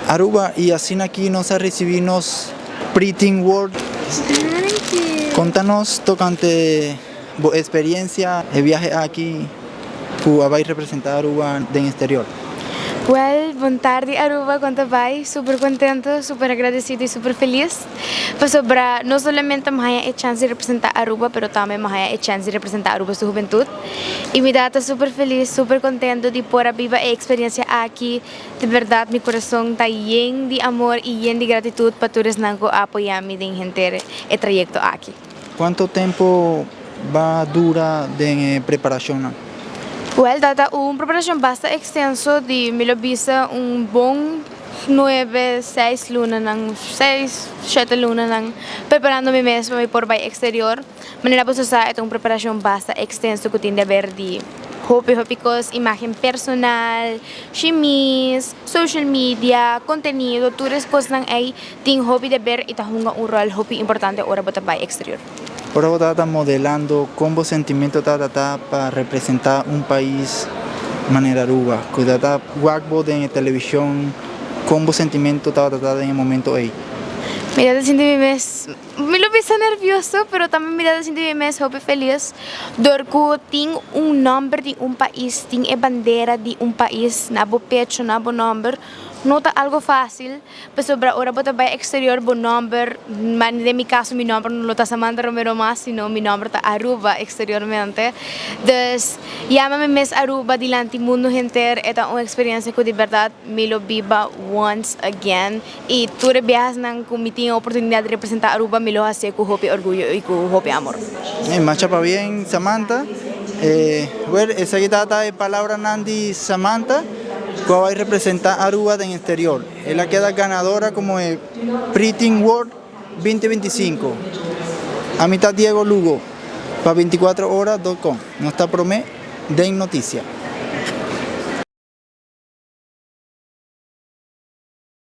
Aruba y asina aki nos a ricibi nos Pretty World. Conta nos tocante bo experiencia e viahe aki cu a bay representa Aruba den exterior. Well, bon tardi Aruba, con ta bay? Super contento, super agradecido y super feliz pasobra no solamente mi haya e chance di representa Aruba pero tambe mi haya e chance di representa Aruba su hubentud y mi ta super feliz, super contento di por a biba e experiencia aki. Di berdad mi corazon ta yen di amor y yen di gratitud pa tur esnan cu a apoya mi den henter e trayecto aki. Cuanto tempo ba dura den e preparacionnan? Wel, ta ta un preparacion basta extenso di mi lo bisa un bon nuebe, seis lunanan, seis, shete lunanan preparando mi mes pa mi por bay exterior. Manera boso sa e ta un preparacion basta extenso cu tin di haber di hopi hopi cos, imagen personal, shimis, social media, contenido, tur es cosnan ey tin hopi di haber y ta hunga un rol hopi importante ora bo ta bay exterior. Ora bo tabata modelando, con bo sentimento tabata ta pa representa un pais manera Aruba? Cu tabata wak bo den e television, con bo sentimento tabata ta den e momento ey? Mi tabata sinti mi mes. Mi lo bisa nervioso, pero tambe mi ta sinti mi mes hopi felis dor ku tin un nomber di un pais, tin e bandera di un pais na bo pecho, na bo nomber. No ta algo fácil, pasobra ora bo ta bai exterior bo nomber, den mi caso mi nomber no lo ta Samantha Romero mas, sino mi nomber ta Aruba exteriormente. Dus yama mi mes Aruba dilanti mundo henter e ta un experiencia ku di berdad mi lo biba once again. Y tur e biahasnan cu mi tin e oportunidad di representa Aruba mi lo hacié cu hopi orguyo y cu hopi amor. Masha pabien Samantha. Well, esaki tabata e palabranan di Samantha cu a bay representa Aruba den exterior. El a keda ganadora como e Pretty World 2025. Ami ta Diego Lugo pa 24 ora dot com. Nos ta prome den noticia.